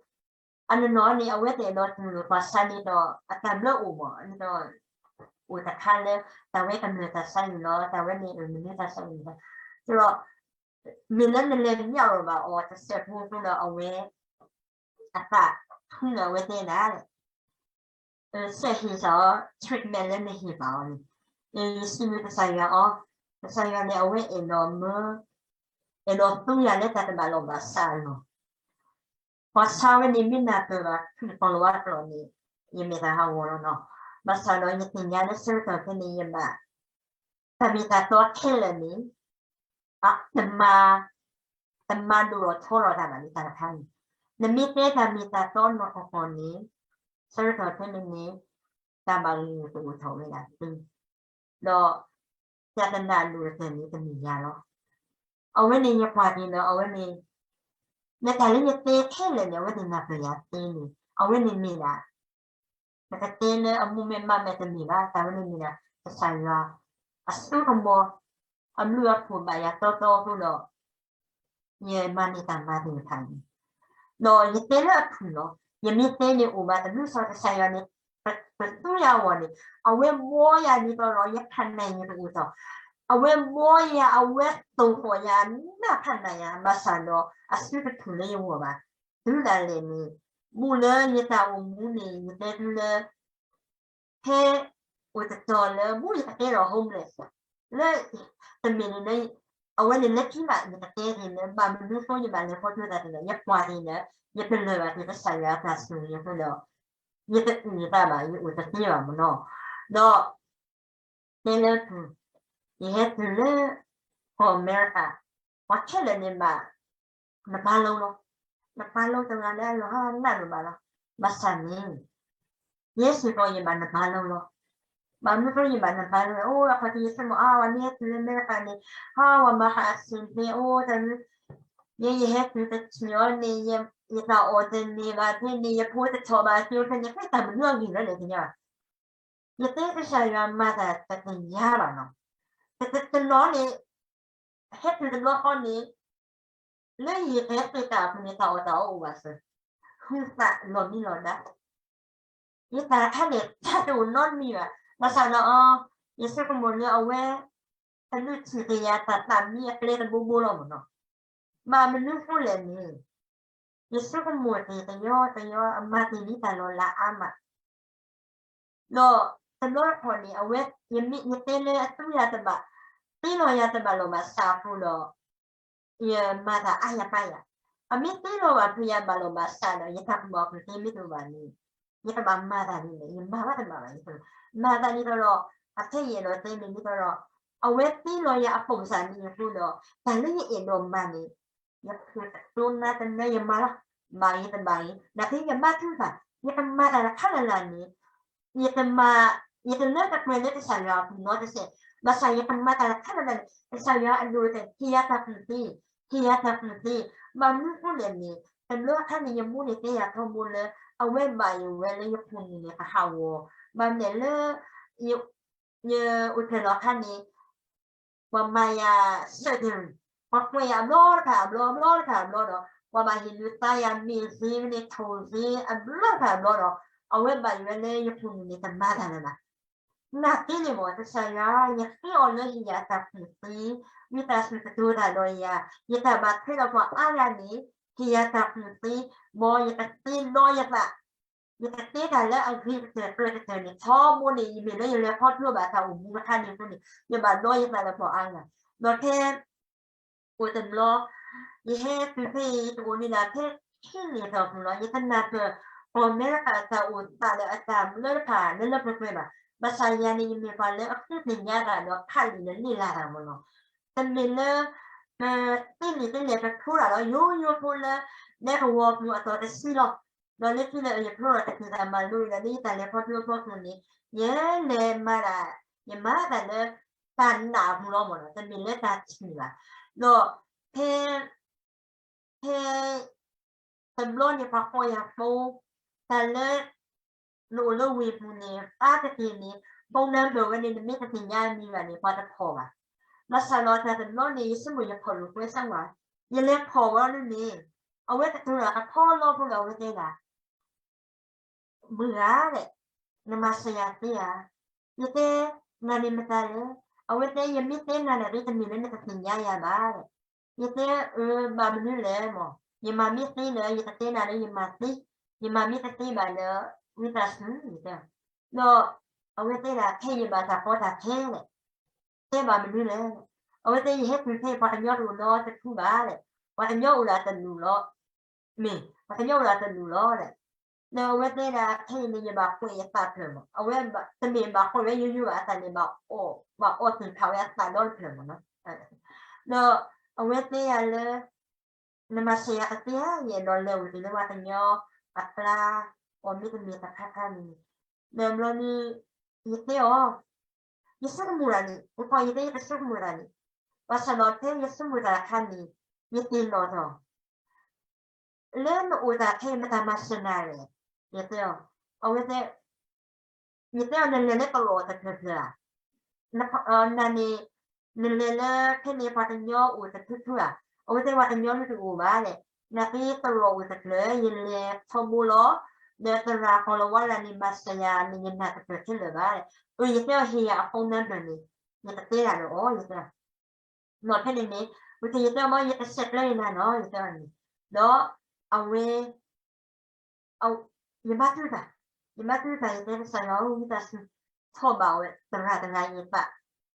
အနီၢ်နီၢ်န့ၣ် အဝဲတအဲၣ်ဒိးတူၢ်လိာ်ပှၤဆါန့ၣ်ဒီး အတၢ်ဘျၢအိၣ်မၢ် ဒီး အိၣ်တခါလၢ တၢ်ဝဲကမျၢၢ်တၢ်ဆါန့ၣ်လီၤ, တၢ်ဝဲန့ၣ် မနုၤတၢ်ဆါန့ၣ်လီၤ, ဒီး မ့ၢ်လၢနလဲၤမၠၣ်လီၤဘၣ်အီၤတစဲးဖိအဃိဒီး အဝဲ အသးဖုလၢအဝဲတဲဒၣ် စဲးဟ့ၣ်စ့ၢ်အီၤ treatment လၢနဟ့ၣ်ဘၣ်အီၤန့ၣ်, ယစံးဘျုးကစၢ်ယွၤအီၤ, ကစၢ်ယွၤန့ၣ် အဝဲအဲၣ်ဒိးမၢ အဲၣ်ဒိးသူယၤလၢတၢ်တဘၣ်လီၢ်ဘၣ်စးအလီၢ်, ပှၤဆါဝဲန့ၣ် မ့ၢ်နၢ်ပၢၢ်ဘၣ် ခုၣ်ကီၤလၤဝါကျိာ်န့ၣ် ယမဲာ်တၢ်ဟးဂီၤလီၤနီၤ. ဘၣ်ဆၣ်ဒီးယသ့ၣ်ညါလၢဆၢကတီၢ်ဖဲန့ၣ် ယဘၣ် တၢ်မ့ၢ်တၢ်တီခဲလၢာ်န့ၣ် အ တမၤ တမၤဒိၣ်ထီၣ်ထီထီၣ်တၢ်ဘၣ်န့ၣ် တၢ်တခါန့ၣ် နမ့ၢ်တဲတၢ်မ့ၢ်တၢ်တီနီၢ်ကီၢ်ကီၢ်န့ၣ် ဆၢကတီၢ်ဖဲန့ၣ်န့ၣ် တၢ်ဘၣ်ဂ့ၢ်ဂူာ်တအိၣ်ထီၣ်ဝဲဒၣ်သ့ ဒီး တၢ်တနၢ်အဒိၣ်ကတၢၢ်န့ၣ်တမ့ၢ်ယၤလီၤ. အဝဲန့ၣ်ယကွၢ်က့ၤဒီး အဝဲန့ၣ် နတၢ်လၢယတဲခဲလၢာ်န့ၣ် အဝဲသ့ၣ်နၢ်ပၢၢ်ယၤသ့န့ၣ် အဝဲန့ၣ်မ့ၢ်ဒၣ် ပကတဲလၢအမူမ့ၢ်မးမ့ၢ်တမ့ၢ်ဘၣ်, တၢ်ဝဲန့ၣ်မ့ၢ်ဒၣ် ကစၢ်ယွၤ အစိကမီၤ အဘျုးအဖှိၣ်ဘၣ်ယၤတီတီအဃိဒီး ယမၤန့ၢ်တၢ်မၤသ့ၣ်တဖၣ်န့ၣ်, ဒီးယတဲလၢအဖုၣ်လီၤ. ယမ့ၢ်တဲန့ၣ်အိၣ်ဘၣ်တဘျုးစီၤကစၢ်ယွၤန့ၣ် ပသူယၤအဂီၢ်န့ၣ် အဝဲဘှီယၤဒ်သိးဒီး ယဖးနးယတအိၣ်ထီၣ်, အဝဲဘှီယၤ အဝဲတိၢ်ဃီၣ်ယၤ နးဖးနးယၤ ဘၣ်ဆၣ်ဒီး အစုတဖုၣ်လၢယဂီၢ်ဘၣ်. တုၤဒၣ်လဲာ်န့ၣ် ဘူးလၢယတၢ်အိၣ်မူန့ၣ် ယတဲသုလၢ ဖဲအိၣ်တတီၤလၢ ဘူးယကတဲဒီး homeless လၢ တမ့ၢ်န့ၣ်လၢ အဝဲန့ၣ်လၢခံဘၣ် ယကတဲန့ၣ်လၢ ဘၣ်မနုၤဃိယဘၣ်လဲၤခီဖျိတၢ်တဖၣ်န့ၣ် ယကွၢ်န့ၣ်လၢ ယတလၢာ်ဘၣ်က့ၤကစၢ်ယွၤအတၢ်ဆိၣ်ဂ့ၤအဃိဒီး ယတအုၣ်ယသးဘၣ် ယအိၣ်တသ့ဘၣ်မ့ၢ်နီၤ. ဒီး တဲလၢပူၤ ယဟဲတုၤလၢ ကီၢ်အမဲရကၤ ပှၤခဲလၢာ်န့ၣ်ဘၣ် နပၢ်လီၤလီၤ. နပၢ်လီၤတဂၤလၢအလီၢ်ဟါနးလိာ်ဘၣ်လီၤ. ဘၣ်ဆၣ်န့ၣ် ယဲစ့ၢ်ကီးယဘၣ်နပၢ်လီၤလီၤ. ဘၣ်မနုၤဃိယဘၣ်နပၢ်လီၤလီၤ အိၣ်အခီၣ်ထံးယဆိကမိၣ် အါ ဝဲမ့ၢ်ဟဲတုၤလၢအမဲရကၤန့ၣ် ဟါ ဝဲမၤဃာ်အဆ့ၣ်ဖဲအိၣ်တၢ် ယဲယဟဲတုၤတထံၣ်အီၤန့ၣ် ယတၢ်အီၣ်တန့ၢ်ဘၣ်ဖဲန့ၣ် ယဖိတထီၣ်ဘၣ်ကၠိဖဲန့ၣ် ဃဲတၢ်မနုၤအဂ့ၢ်လၢလဲၣ်သ့ၣ်ညါဘၣ် ယတဲကစၢ်ယွၤမၤတၢ်တသ့ၣ်ညါဘၣ်နီၤ. တနီၤန့ၣ် ဟဲတုၤတဘျီဃီန့ၣ် လၢယဟဲသ့ၣ်တၢ်အပူၤန့ၣ် တၢ်အီၣ်တၢ်အီအိၣ်ဘၣ်စၢၤ, ဟုသးလီၤမံလီၤဒါ, ယတၢ်တခါန့ၣ် တၢ်တအိၣ်နီတမံၤဘၣ်. ဘၣ်ဆၣ်ဒီး ယဆိကမိၣ်လၢအဝဲ တဒုးထံၣ်က့ၤယၤတၢ်သးမံအကျဲတဘိဘိလီၤမ့ၢ်နီၤ. ဘၣ်မနုၤဃိလဲၣ်န့ၣ် ယဆိကမိၣ်တ့ၢ်တယီတယီ အမၤတ့ၢ်လံတၢ်လီၤလးအါမး, ဒီးတဘျီတခီၣ်န့ၣ် အဝဲ ယတဲလၢအသူယၤတဘၣ်, တ့လီၤယၤတဘၣ်လီၤဘၣ်စးအဃိဒီး ယမၤတၢ်အါယၤပါယၤ, အမ့ၢ်တ့လီၤဘၣ်ဖုးယၤဘၣ်လီၤဘၣ်စးဒီး ယတၢ်ကူၣ်ဘၣ်ကူၣ်သ့မ့ၢ်တအိၣ်ဘၣ်န့ၣ် ယကဘၣ်မၤတၢ်ဒ်လဲၣ်, ယမၤဘၣ်တဘၣ်ဘၣ်, ယမၤတၢ်ဒ်သိးဒီး အခဲအံၤအဲၣ်ဒိးတဲန့ၣ်ဒ်သိးဒီး အဝဲတ့လီၤယၤအပိာ်စၢ်န့ၣ်အဃိဒီး တၢ်လၢယအဲၣ်ဒိးမၤန့ၣ် ယခိၣ်တတိနါတနၢယမၤလီၤ, ဘၣ်ဂ့ၤတဘၣ်ဂ့ၤ နာ်က့ယဘါထုကဖၣ် ယကမၤတၢ်တခါလၢ်လၢ်န့ၣ် ယတမၤ ယတလၢတပှဲၤလၢကစၢ်ယွၤအပူၤနီတစဲး, ဘၣ်ဆၣ်ယကမၤတၢ်တခါလၢ်လၢ်န့ၣ် ကစၢ်ယွၤအဒိၣ်ကတၢၢ် ဟ့ၣ်ယၤတၢ်ကူၣ်သ့, ဟ့ၣ်ယၤတၢ်ကူၣ်သ့, ဘၣ်မနုၤဃိလဲၣ်န့ၣ် တဘျီအခါန့ၣ် ယမိၢ်န့ၣ်တဲယၤထီဘိလၢ အဝဲဘၣ်ယိၣ်ဝဲလၢယခိၣ်နူာ်န့ၣ် ကဟးဂီၤ, ဘၣ်မနုၤလဲၣ်လၢ ယအိၣ်ထဲလီၤအခါန့ၣ် ပှၤမၤယၤ surgery, ပှၤကွဲးယၤအဘျီတခါအဘျီ အဘျီတခါအဘျီဒီး ပှၤဘၣ်ဟ့ၣ်လူၤသါယၤမ့ၢ်သ့န့ၣ် ထိၣ်သ့ အဘျီတခါအဘျီဒီး အဝဲဘၣ်ယိၣ်ဝဲလၢယခိၣ်နူာ်န့ၣ် တမၤတၢ်လၢၤဘၣ်. နာ်က့န့ၣ်မ့ၢ် ကစၢ်ယွၤ ယဃ့အီၤလၢဟ့ၣ်ယၤတၢ်ကူၣ်သ့, ဝံသးစူၤကတိၤတၢ်ဒီးယၤ, ယတၢ်ဘၣ်ထွဲဒီးပှၤအါဂၤန့ၣ် ဟ့ၣ်ယၤတၢ်ကူၣ်သ့, မ်ယကသ့ဒီးယသး ယကတဲတၢ်လၢအဂ့ၤကတၢၢ်ကျၢၤကတၢၢ်န့ၣ် ထီဘိန့ၣ် ယမ့ၢ်လၢယလဲၤခီဖျိဘၣ်တၢ်အိၣ်မူတခါန့ၣ်အဃိန့ၣ် ယဘၣ်ဒီယသးလၢပှၤအါဂၤ, ဒီးထဲ အိၣ်တဘျီ ယဟဲတုၤဖဲအံၤ ယအိၣ်န့ၣ်ဒၣ်ဖဲခံနံၣ်အတီၢ်ပူၤလီၤ. ယတနၢ်ပၢၢ် ကီၢ်အမဲရကၤအတၢ်အိၣ်သးဒီးအတၢ်ဘျၢတဖၣ်လၢလၢပှဲၤပှဲၤဘၣ်. ဘၣ်ဆၣ်ယၤန့ၣ် ယမ့ၢ်ပှၤလၢအဃုသ့ၣ်ညါတၢ်ဒီးဖးလံာ်ဒီးလ့ၣ်လၤတၢ်မ့ၢ်နီၤ. တမ့ၢ်လၢ ပသ့န့ၢ်သ့လဲၣ် ပဖျိတၢ်လီၤ. ယိယိဖိလၢ နဲကဝီၤပူၤအတီၢ်တဆံလီၤ. ဒီးလၢခံလၢယဖျိထီၣ်တချုးတၢ်မၤလိအံၤဒီး လၢယတၢ်လဲၤခီဖျိအဖီခိၣ်န့ၣ် ယလဲၤမၤဒၣ် ယမၤတၢ်လၢ တၢ်နာ်အပူၤလီၤမ့ၢ်နီၤ, တမ့ၢ်လၢတၢ်ထံၣ်ဘၣ်. ဒီး ဖဲ ဖဲ တဘျီန့ၣ် ပှၤကိးယၤဖိ တၢ်လၢ နအိၣ်လၢဝ့ၢ်ပူၤန့ၣ် အါတက့ၢ်န့ၣ် phone number ဝဲန့ၣ် နမ့ၢ်တသ့ၣ်ညါအမံၤဘၣ်န့ၣ် ပှၤတဖီၣ်ဘၣ်. ဘၣ်ဆၣ်ဒီးတၢ်တဘျီန့ၣ် ယဆိကမိၣ်ယဖီၣ်လိာ်ကွဲစၢ်ဝဲ, ယလဲၤဖီၣ်ဝဲလၢန့ၣ် အဝဲကတိၤတၢ်ကဖီလီဖိဒီးအဝဲတဲဒၣ် မုၢ်ဂၤလဲၣ်, နမၤစၢၤယၤသ့ဧါ. ယတဲ နၤန့ၣ်မတၤလဲၣ်. အဝဲတဲ ယမ့ၢ်တဲနၤန့ၣ် တမ့ၢ်လၢနကသ့ၣ်ညါယၤဘၣ်. ယတဲ အၢ ဘၣ်မနုၤလဲၣ်မး, ယမၤမ့ၢ်သ့လၢ ယကတဲနၤလၢယမၤသ့, ယမၤမ့ၢ်တသ့ဘၣ်လၢ ဝံသးစူၤ ယတဲ. ဒီး အဝဲတဲဒၣ် ခဲအံၤယဘၣ်တၢ်ကီတၢ်ခဲလဲၣ်. တဲဘၣ်မနုၤလဲၣ်. အဝဲတဲ ယဟဲတုၤဖဲအံၤ ပှၤကညီတအိၣ်နီတဖုဘၣ်လဲၣ်. ပှၤကညီအိၣ်ဒၣ်တလူၢ်လီၤ. မ့ၢ် ပှၤကညီအိၣ်ဒၣ်တလူၢ်လီၤလဲၣ်. ဒီးအဝဲတဲဒၣ် ခဲအံၤန့ၣ် ယဘၣ်ကွဲးယသးဖျၢၣ်မး, အဝဲတမ့ၢ်ဘၣ်ကွဲးဝဲယိယိဘၣ် အသးန့ၣ်ဘၣ်အီၣ်, ဘၣ်အီၣ်သ့ၣ်ဖးဝဲအသးဒီတဖျၢၣ်မးနီၤ. ဒီးအဝဲတဲယၤလၢ နမၤစၢၤယၤတသ့ဧါ, ယအဲၣ်ဒိးလဲၤအိၣ်တ့ၢ်လၢပှၤကညီအကျါ, အီၤမ့တမ့ၢ်တခါခါန့ၣ်, ဒီးဘျီန့ၣ် ယတဲအီၤ, ယဆိကမိၣ်တၢ်န့ၣ်, ယတဲယတဆိကမိၣ်တၢ်န့ၣ်, ဘၣ်ဆၣ်ဒီးဖဲယဆိကမိၣ်တၢ်အခါန့ၣ်, ယသ့ၣ်နီၣ်ထီၣ် လၢနအိၣ်တၢ်ခဲအံၤမတၤမၤစၢၤနၤလဲၣ်, ယတဲအီၤ, အဝဲတဲ ယတဲအီၤ နလဲၤလၢတလီၢ်တဖျၢၣ်ဖျၢၣ်ဧါ, နၤန့ၣ် နလဲၤလၢဖဲန့ၣ်ပှၤကညီအိၣ်တဖျၢၣ်ဖျၢၣ်ဧါ, အဝဲတဲပှၤကညီန့ၣ်တအိၣ်ဘၣ်လဲၣ်, နာ်က့တလီၢ်အိၣ်တဖျၢၣ် ယလဲၤထီဘိလီၤ, ဒီးသရၣ်ကီၤလၤဝါလၢန့ၣ် မၤစၢၤယၤန့ၣ် ယနာ်တဖျၢၣ်ခဲလၢာ်ဘၣ်လဲၣ်, အၢ ယတဲအီၤဟ့ၣ်ယၤအ phone number န့ၣ်, ယတတဲဒၣ်ဒီးအီၤ ယတဲ နီၢ်ဖဲန့ၣ်န့ၣ်, ဝံၤသ့ၣ်ယတဲအီၤမ့ၢ် ယကဆဲးကျၢယနၤနီၤ ယတဲအီၤန့ၣ်, ဒီးအဝဲ ယဘါထုကဖၣ်, ယဘါထုကဖၣ် ယတဲကစၢ်ယွၤဧၢ ဝံသးစူၤ ထိးဘၣ်ဝဲသရၣ်တဂၤအံၤအသး,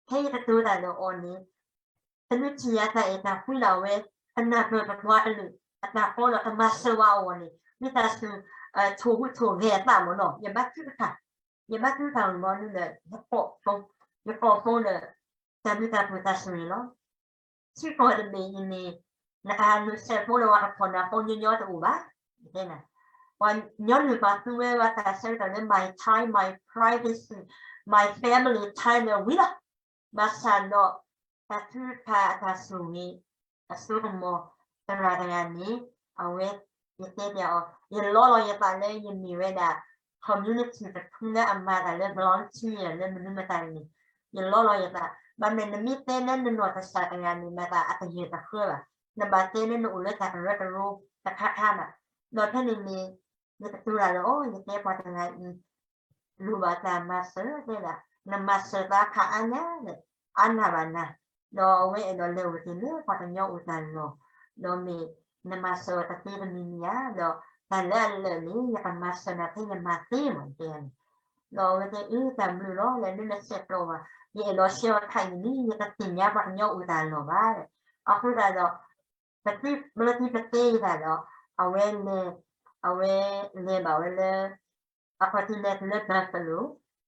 ဖဲယကတိၤတၢ်ဒီးအီၤန့ၣ်, တမ့ၢ်ထံၣ်ယၤတၢ်အဲၣ်တၢ်ကွံလၢအဝဲ ကနၢ်ပၢၢ်တပှၤကလုာ်အတၢ်ဃီဒီးကမၤစၢၤဝဲအဂီၢ်န့ၣ် ဝံသးစူၤ ထိၣ်ဟူးထိၣ်ဂဲၤအသးမ့ၢ်နီၤ ယဘါထုကဖၣ်, ယဘါထုကဖၣ်မ့ၢ်နီၤ ယကိးဖိဒီး တၢ်ဘျုးတၢ်ဖှိၣ်တၢ်ဆိၣ်ဂ့ၤလီၤ. ထံကီၢ်တဘ့ၣ်အံၤန့ၣ် နကဟးလူၤဆဲးဖိလၢပှၤကဖီၣ်နၤဖိညီညီတအိၣ်ဘၣ်. ပှၤညီနုၢ်ပှၤသူဝဲဘၣ်တၢ်ဆၢကတီၢ်လၢ my time, my privacy, my family time လၢဝံၤလီၤ. ဘၣ်ဆၣ်ဒီး တၢ်ထုကဖၣ်အတၢ်ဆိၣ်ဂ့ၤ အစိကမီၤ သရၣ်တဂၤန့ၣ် အဝဲ ယတဲပၠးအီၤ ယလီလီၤယသးလၢယမ့ၢ်ဝဲဒၣ် community တဖုလၢအမၤတၢ်လၢ volunteer လၢမနုၤမတၤန့ၣ် ယလီလီၤယသး, ဘၣ်မနုၤနမ့ၢ်တဲလၢနနီၢ်ကစၢ်တဂၤန့ၣ် မၤသးအတယၢၢ်တဃၢဘၣ်, နဘၣ်တဲလၢနအိၣ်လၢတၢ်ကရၢကရိတခါခါဘၣ်, ဒီးဖဲန့ၣ်န့ၣ် ယကတိၤတၢ်လၢအီၤ ယတဲပှၤတဂၤအံၤ လိၣ်ဘၣ်တၢ်မၤစၢၤ တဲဒၣ် နမၤစၢၤသးဖးအါညါလဲၣ်, အါနၢ်ဘၣ်နၤ, ဒီးအဝဲအဲၣ်ဒိးလဲၤအိၣ်တ့ၢ်လၢပှၤကညီအိၣ်တၢ်လီၢ်, ဒီးမ့ၢ်နမၤစၢၤအီၤတသ့တမံၤမံၤဧါ, ဒီးတၢ်လၢအလၢာ်န့ၣ် ယကမၤစၢၤနၤဖဲယမၤသ့မး ယတဲန့ၣ်, ဒီးအဝဲတဲအၢ တၢ်ဘျုးလီၤ လၢနလဲၤဆဲးကျိးဘၣ်, ယအဲၣ်ဒိးဆှၢအီၤခါအံၤန့ၣ် ယတသ့ၣ်ညါပှၤကညီအိၣ်တၢ်လီၢ်ဘၣ်, အဃိသတးဒီး ပသံဘျီသံပသ့ယသးဒီး အဝဲလဲၤ အဝဲလဲၤဘၣ်ဝဲလၢ အခီၣ်ထံးလဲၤတုၤလၢ Buffalo,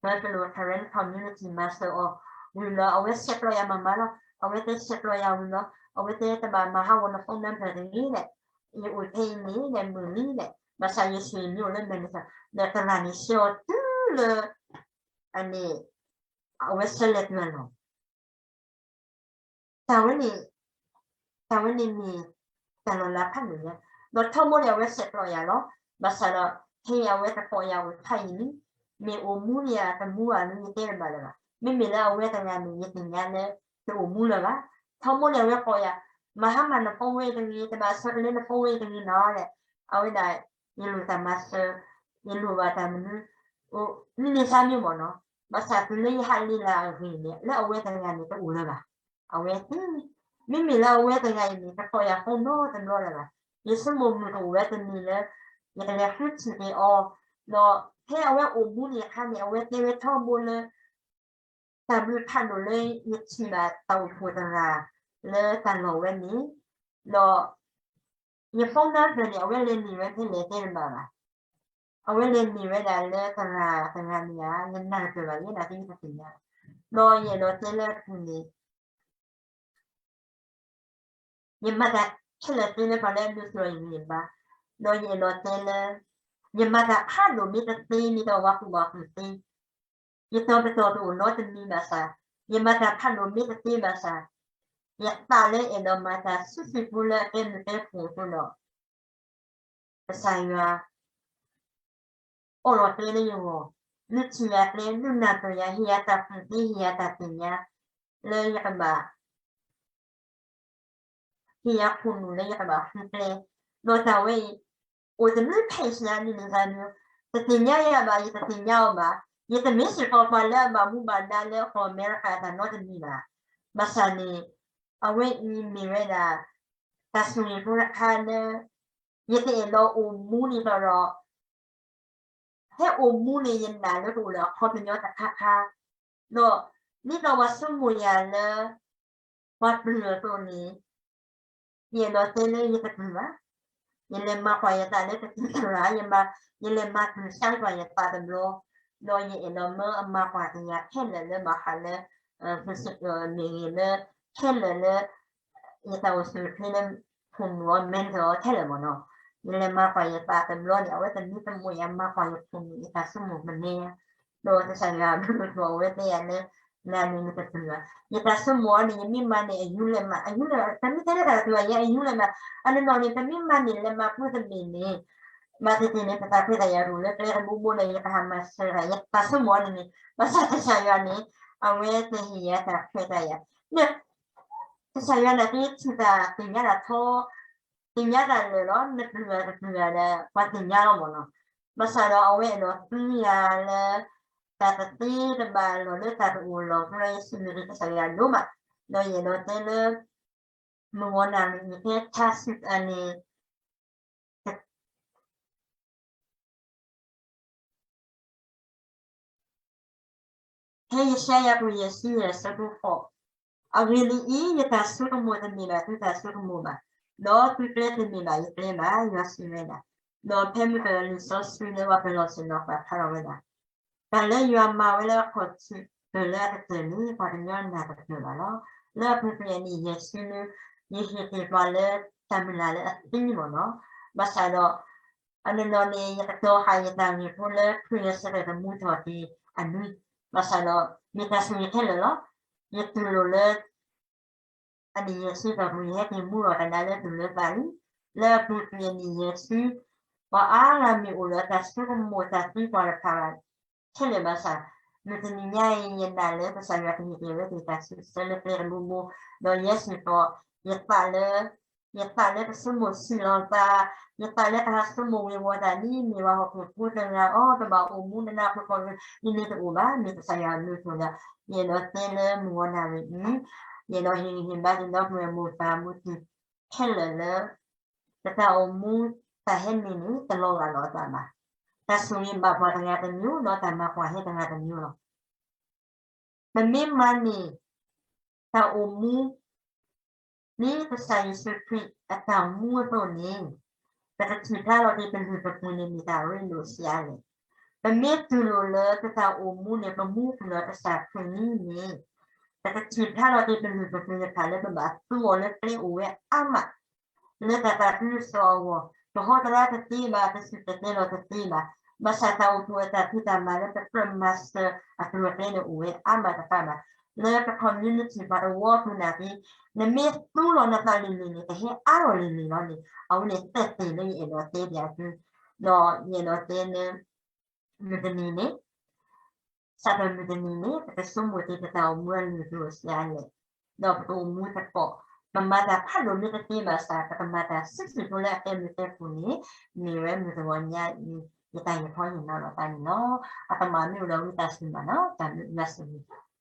Buffalo Karen community မၤစၢၤအီၤဝံၤလီၤ အဝဲဆဲးကျိးယၤမၤမၤလီၤ, အဝဲတဲဆဲးကျိးယၤဝံၤလီၤ အဝဲတဲတဘၣ်မၤဟးဂီၤန phone number တဂ့ၤလဲၣ်, ယအိၣ်ဖဲအံၤန့ၣ်လဲၣ် မုာ်လံလဲၣ်, ဘၣ်ဆၣ်ယဆွေမျိုးလၢ Minnesota ဒီးသရၣ်န့ၣ်ဆှၢအီၤတုၤလၢ အန့ၣ် အဝဲဆၢလဲၤတုၤအလီၢ် တၢ်ဝဲန့ၣ် တၢ်ဝဲန့ၣ်မ့ၢ် တၢ်လီၤလးဖးဒိၣ်ညါ, ဒီးထီဘိန့ၣ် အဝဲဆဲးကျိးယၤလီၤ. ဘၣ်ဆၣ်ဒီး ခဲအံၤအဝဲတကိးယၤအိၣ်ဖးယံာ်လံ, မ့ၢ်အိၣ်မူန့ၣ်ဧါတမူဧါန့ၣ် ယတဲတဘၣ်လၢၤဘၣ်. မ့မ့ၢ်လၢအဝဲတဂၤန့ၣ် ယသ့ၣ်ညါလၢ တအိၣ်မူလၢၤဘၣ်. ထီဘိန့ၣ် အဝဲကိးယၤ, မၤဟါမၢ်နဖိဝဲအံၤတဂ့ၤ, တဘၣ်ဆၢကလၢနဖိဝဲအံၤတဂ့ၤနီၤလဲၣ်. အဝဲဒၣ် ယလိၣ်တၢ်မၤစၢၤ, ယလိၣ်ဘၣ်တၢ်မနုၤ မ့မ့ၢ်ဆါမ့ၢ်မ့ၢ်နီၤ, ဘၣ်ဆၣ်တုၤလၢယဟးလ့လၢအဂ့ၤန့ၣ် လၢအဝဲတဂၤန့ၣ် တအိၣ်လၢၤဘၣ်. အဝဲသ့, မ့မ့ၢ်လၢအဝဲတဂၤအံၤန့ၣ် တကိးယၤဖိနီတဘျီလၢၤဘၣ်. ယဆိကမိၣ်မုၢ်တအိၣ်ဝဲတနံၤလၢ ယကလဲၤဃုထံၣ်က့ၤအီၤ, ဒီးဖဲအဝဲအိၣ်မူန့ၣ်အခါန့ၣ် အဝဲတဲဝဲထီဘိလၢ တၢ်ဘျုးဖးဒိၣ်လၢယထံၣ်ဘၣ်တၢ်အိၣ်ဖှိၣ်သရၣ်လၢတၢ်လီၢ်ဝဲန့ၣ်, ဒီး ယ phone number န့ၣ် အဝဲလဲၤန့ၢ်ဝဲဖဲလဲၣ်တဲတဘၣ်ဘၣ်. အဝဲလဲၤန့ၢ်ဝဲဒၣ်လၢသရၣ်တဂၤန့ၣ်ဧါ, ယနၢ်တပၢၢ်ဘၣ် ယဲဒၣ်သ့ယတသ့ၣ်ညါဘၣ်. ဒီးယအဲၣ်ဒိးတဲလၢအပူၤန့ၣ် ယမၤတၢ်ခဲလၢာ်သ့လၢပှၤလၢအဒိးသူၣ်ထီၣ်ယဂံၢ်ယဘါ, ဒီးယအဲၣ်ဒိးတဲလၢ ယမၤတၢ်ဖးဒိၣ်မ့ၢ်တသ့ မ့ၢ်တဝၤကူၣ်ဘၣ်ကူၣ်သ့, ယတီၤပတီၢ်တအိၣ်နီတမံၤဘၣ်ဆၣ်, ယမၤတၢ်ဖးဒိၣ်မ့ၢ်တသ့ဘၣ်ဆၣ်, ယသးလၢအဲၣ်ဒိးမၤတၢ်ဆူၣ်ဆူၣ်ဖိလၢအကဲမုာ်ကဲဖှီၣ်အဃိဒီး ကစၢ်ယွၤ အိးထီၣ်ကျဲလၢယဂီၢ်, ဒုးထံၣ်ယၤကျဲ, ဒုးနၢ်ပၢၢ်ယၤ, ဟ့ၣ်ယၤတၢ်ကူၣ်သ့, ဟ့ၣ်ယၤတၢ်သ့ၣ်ညါ, လၢယကဘၣ် ဟ့ၣ်ယၤခိၣ်နူာ်လၢယကဘၣ်ဃုကျဲ, ဒီးတၢ်ဝဲအံၤ အိၣ်တမံၤဖဲအံၤ ယၤန့ၣ်န့ၣ်သးန့ၣ် တသ့ၣ်ညါယၤဘၣ်, ယတသ့ၣ်ညါအီၤဘၣ်, ယတမ့ၢ်စ့ၢ်ကီးပှၤလၢအဘၣ်မူဘၣ်ဒါလၢကီၢ်အမဲရကၤအတၢ်နီတမံၤဘၣ်. ဘၣ်ဆၣ်န့ၣ် အဝဲအံၤမ့ၢ်ဝဲဒၣ် တၢ်ဆိၣ်ဂ့ၤဖိတခါလၢ ယတအဲၣ်ဒိးအိၣ်မူန့ၣ်ဒီး ဟဲအိၣ်မူန့ၣ် ယနာ်လၢကအိၣ်လၢအခီပညီတခါခါ, ဒီးဒ်သိးပှၤဆိကမိၣ်ယၤလၢ ပှၤပျုၢ်အသိးန့ၣ် ယအဲၣ်ဒိးတဲလၢယတပျုၢ်ဘၣ်. ယလဲၤမၤကွၢ်ယသးလၢတတုၤတဂၤ, ယလဲၤမၤတုၤစၢ်ကွၢ်ယသးတဘျီ, ဒီးယအဲၣ်ဒိးမၢအမၤကွၢ်တယၤခဲလၢာ်လၢဘၣ်ဃးလၢ မ့ၢ်ဂ့ၤလၢ ခဲလၢာ်လၢ ယတၢ်အိၣ်ဆူၣ်အိၣ်ချ့လၢ ဖိမုၣ်အီၤ mental အီၤခဲလၢာ်မ့ၢ်နီၤ, ယလဲၤမၤကွၢ်ယသးတဘျီန့ၣ် အဝဲတမံတမိၢ်ယမၤကွၢ်ယဖိမုၣ် ယတၢ်ဆိကမိၣ်မနုၤညါ, ဒီးကစၢ်ယွၤဘျုးဖှိၣ်အဝဲသ့ၣ်ယၤလၢ နၤန့ၣ်နကတုၤဘၣ်, ယတၢ်ဆိကမိၣ်အီၤန့ၣ် ယမ့ၢ်မၤန့ၣ် အယူလၢမး, အယူလၢ တမ့ၢ်ထဲလၢတၢ်ကတုၤဘၣ် ယဲအယူလၢမး, အနီၢ်နီၢ်န့ၣ် ပမ့ၢ်မၤန့ၣ် လဲၤမၤပူတမ့ၢ်န့ၣ် ဘၣ်သ့ၣ်သ့ၣ်န့ၣ် ပသးခွဲးတၢ်ယာ်ရူၤလၢကျဲတဘိဘိဒီး ယကဟးမၤစၢၤတၢ် ယတၢ်ဆိကမိၣ်အီၤန့ၣ်န့ၣ် ဘၣ်ဆၣ်ကစၢ်ယွၤန့ၣ် အဝဲတဟ့ၣ်ယၤတၢ်ခွဲးတၢ်ယာ်, ကစၢ်ယွၤန့ၣ် ကထံၣ်တၢ်သ့ၣ်ညါတၢ်ထီ, သ့ၣ်ညါတၢ်လၢာ်လီၤ, နပျုၤတပျုၤဒီး ပှၤသ့ၣ်ညါလီၤမ့ၢ်နီၤ, ဘၣ်ဆၣ်ဒီးအဝဲအဲၣ်ဒိးသံယၤလၢ တၢ်တသ့တဘၣ်လီၤလၢတၢ်တအိၣ်လီၤ, ဒီးယစံးဘျုးကစၢ်ယွၤဒိၣ်မး, ဒီးယအဲၣ်ဒိးတဲလၢ မုၢ်ဂီၤနၣ်ရံၣ်အံၤ ဖဲထါစံးအန့ၣ် ဖဲယၡါယၤ ခိၣ်ယဲၢ်ဆံယဲၢ် အဆၢဖိဃိး, အဂ့ၢ်ဒ်အံၤ, ယတၢ်ဆိကမိၣ်တမ့ၢ်ဘၣ်သုတၢ်ဆိကမိၣ်ဘၣ်, ဒီးသုကျဲတမ့ၢ်ဘၣ်ယကျဲဘၣ်, ယွၤစံးဝဲဒၣ်. ဒီးဖဲမုၢ်ကလံၤစီဆှံလၢပှၤပလီၢ်ဆ့ၣ်နီၤပာ်ဖျါထီၣ်ဝဲဒၣ် တၢ်လၢယွၤမၤဝဲလၢအခီၣ်ထံး ပၢၢ်လၢအကတၢၢ်န့ၣ် ပှၤကညီနၢ်တပၢၢ်ဘၣ်လီၤ. လၢအပူၤကွံာ်အနံၣ်ယဲၢ်ဆံလၢ ယဟ့ၣ်က့ၤပှၤလၢတၢ်မုၢ်လၢ်လၢအသံမ့ၢ်နီၤ. ဘၣ်ဆၣ်ဒီး အနီၢ်နီၢ်န့ၣ် ယကတီၤဃာ်ယတၢ်ဂ့ၢ်ဖိလၢ ခရံာ်ဂဲၤဆၢထၢၣ်သမူထီၣ်က့ၤအနွံ, ဘၣ်ဆၣ်ဒီး မ့ၢ်တၢ်ဆိၣ်ဂ့ၤခဲလၢာ်လီၤ. ယတူၢ်လိာ်လၢ အနံၣ်ယဲၢ်ဆံတီၢ်ပူၤ ယဟဲက့ၤမူလီၤကဒါလၢသူၣ်လၢသးလံ. လၢအပူၤကွံာ်အနံၣ်ယဲၢ်ဆံ ပှၤအါဂၤမ့ၢ်အိၣ်ဒီးတၢ်ဆိကမိၣ်တၢ်သံကွၢ်တဖၣ် ခဲလၢာ်ဘၣ်ဆၣ်, မုၢ်တနံၤညါအံၤ ယနာ်လၢကစၢ်ယွၤကဟ့ၣ်က့ၤဝဲသ့ၣ်တၢ်စံးဆၢလၢကျဲတဘိဘိ, ဒီးယဲစ့ၢ်ကီး ယသးလၢ ယသးလၢကဆိကမိၣ်ဆံးလီၤသး, ယသးလၢကဟးဆိကမိၣ်ဝ့ၤဝီၤတၢ်ဒ်မ့ၢ်ဝဲဟီၣ်ခိၣ်ဖိတဂၤအီၤ တဘၣ်အိၣ်မူနးနးဖှီၣ်ဖှီၣ် ဒ်န့ၣ်တအိၣ်ဘၣ်. မ့ၢ်ကစၢ်ယွၤအဘျုးအဖှိၣ်ဒီး ယအဲၣ်ဒိးတဲလၢမုၢ်ဂီၤနၣ်ရံၣ်အံၤ ယအဲၣ်ဒိးဟ့ၣ်ဂံၢ်ဟ့ၣ်ဘါက့ၤဒီပုၢ်ဝဲၢ်မိၢ်ပၢ်မူထူ ခဲလၢာ်လၢ ပတၢ်အိၣ်မူတၢ်ဟဲနုာ်န့ၣ် တလီၤဂာ်လီၤအသးဘၣ်. တၢ်ဆိၣ်ဂ့ၤဘၣ်ပှၤတဂၤတမံၤ ဒီးတၢ်မၤကွၢ်ဟဲတဂၤတမံၤလီၤ. ပမ့ၢ်မၤန့ၢ် တၢ်အိၣ်မူ ဒ်ကစၢ်ယ့ၣ်ၡူးခရံာ်အတၢ်အိၣ်မူအသိးန့ၣ် ပကထံၣ်ဖျါလီၤက့ၤပလုၢ်ပပှ့ၤန့ၣ်မ့ၢ်တၢ်ရ့ဒိၣ်ဆံးအါလဲၣ်. ပမ့ၢ်တူၢ်လိာ်လၢပတၢ်အိၣ်မူန့ၣ် ပမူပလီၢ်ကစၢ်ခရံာ်န့ၣ် ပကထံၣ်ဖျါထီၣ်က့ၤပလုၢ်ပပှ့ၤတဖၣ်လၢပဘၣ်သူအီၤလၢကျဲအိၣ်ဝဲအါမး လၢတၢ်သးခုကစီၣ်အဂီၢ်, ပဟီတရါတသ့ဘၣ်, ပစံၣ်တဲၤတဲလီၤတသ့ဘၣ်, ဘၣ်ဆၣ်တၢ်အိၣ်ဖှိၣ်အတၢ်ဖံးတၢ်မၤလၢပကြၢးမၤစၢၤအကျိၤအကျဲန့ၣ်အိၣ်ဝဲအါမးတဖၣ်ဘၣ်. လၢပ community ပှၤတဝၢပူၤနာ်က့ နမ့ၢ်သူလီၤနသးလံၤလံၤန့ၣ် ကဟဲအါထီၣ်လံၤလံၤလီၤန့ၣ် အဝဲန့ၣ်တၢ်သ့ၣ်လၢယအဲၣ်ဒိးတဲပၠးသု, ဒီးယအဲၣ်ဒိးတဲလၢ မုၢ်တနံၤန့ၣ် စးထီၣ်မုၢ်တနံၤန့ၣ် ပကဆိကမိၣ်က့ၤပတၢ်အိၣ်မူအလုၢ်အပှ့ၤအိၣ်ဆံးအါလဲၣ်, ဒီးပကအိၣ်မူသကိး, ပမၤတၢ်ဖးဒိၣ်မ့ၢ်တသ့ဘၣ်ဆၣ် ပကမၤတၢ်စုဆူၣ်ဖိလၢအတဲမုာ်တဲပူၤန့ၣ် မ့ၢ်ဝဲမုၢ်တဂီၤညါအံၤ ယတၢ်ဟ့ၣ်ခီဟ့ၣ်နီၤလီၤသးန့ၣ်လီၤ. အကမၣ်မ့ၢ်အိၣ်ဒီးဝံသးစူၤမးနီၤ, တၢ်ဘျုးယွၤဆိၣ်ဂ့ၤ